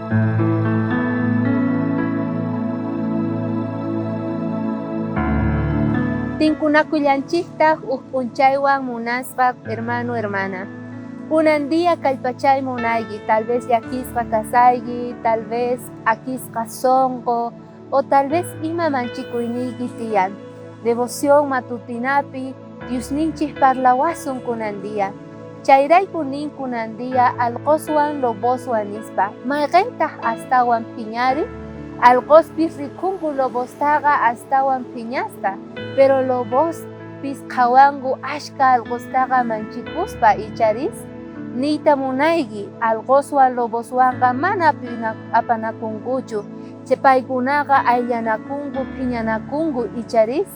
Tinkunakullanchiktaj uj p'unchaywan munasqa hermano hermana. Kunan día kallpachay munayki, tal vez llakisqa kasayki, tal vez p'akisqa sonqo, o tal vez ima manchikuyniyki tiyan. Devoción matutinapi Diosninchik parlawasun kunan día. Chayrayku nin kunan día alqoswan loboswan nispa, mayqentaj astawan phiñari? Alqospis rikhunku lobostaqa astawan phiñasqa, pero lobospis qhawanku ashkha alqostaqa manchikuspa, icharis? Niyta munayki, alqoswan loboswanqa mana apanakunkuchu, paykunaqa ayllanakunku, phiñanakunku, icharis?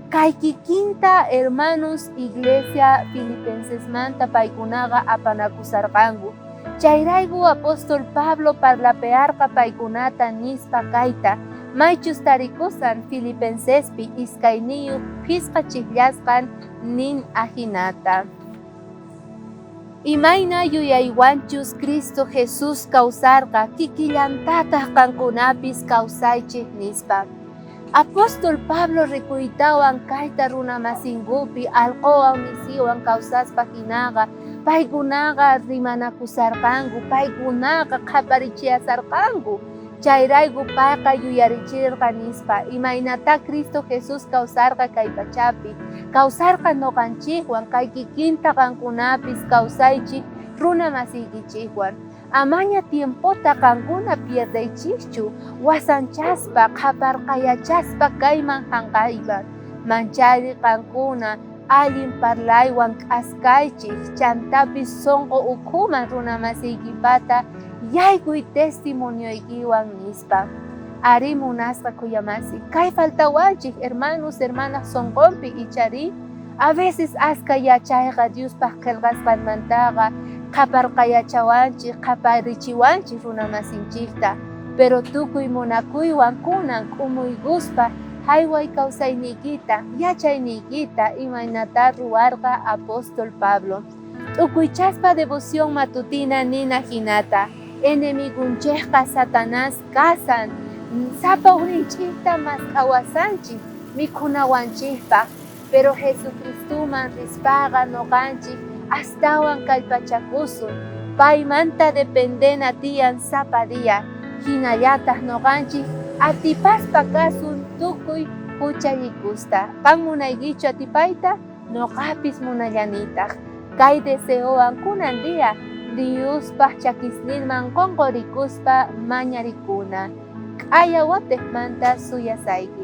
Kay kikinta hermanos iglesia filipensesmanta paykunaqa apanakusarqanku. Chayrayku apóstol Pablo parlapearqa paykunata nispa kayta, maychus tarikusan Filipensespi iskayniyuq phisqa chijllasqan nin ajinata. Imayna yuyaywanchus Cristo Jesús kawsarqa kikillantataj qankunapis kawsaychej nispa. Apóstol Pablo rikuytawan kayta runamasinkupi alqowan misiwan kawsaspa jinaqa paykunaqa rimanakusarqanku, paykunaqa qhaparichiasarqanku. Chayrayku payqa yuyarichirqa nispa, imaynatá Cristo Jesús kawsarqa kay pachapi, kawsarqa noqanchejwan, kay kikinta qankunapis kawsaychej runa masiykichejwan. Amaña tiempota qankuna pierdeychejchu wasanchaspa, qhaparqayachaspa kayman janqayman. Manchari qankuna allin parlaywan k'askaychej, chantapis sonqo ukhuman runa masiykipata yaykuy testimonioykiwan nispa. Arí munasqa khuyamasi, kay faltawanchej hermanos hermanaj sonqonpi icharí? A veces aska yachayqa Diospaj qhelqasqanmantaqa qhaparqayachawanchej, qhaparichiwanchej runamasinchejta, pero tukuy munakuywan kunan k'umuykuspa jayway kawsayniykita, yachayniykita imaynatá ruwarqa apóstol Pablo. T'ukuychaspa devoción matutina nina jinata, enemigonchejqa Satanás kasan, sapa ujninchejta mask'awasanchej mikhunawanchejpaj, pero Jesucristoman rispaqa noqanchej astawan kallpachakusun, paymanta dependena tiyan sapa día, jinallataj noqanchej atipaspa kasun tukuy juchallikusta. Qan munaykichu atipayta? Noqapis munallanitaj. Kay deseowan kunan día Diospaj chakisninman qonqorikuspa mañarikuna. K'aya watejmanta suyasayki.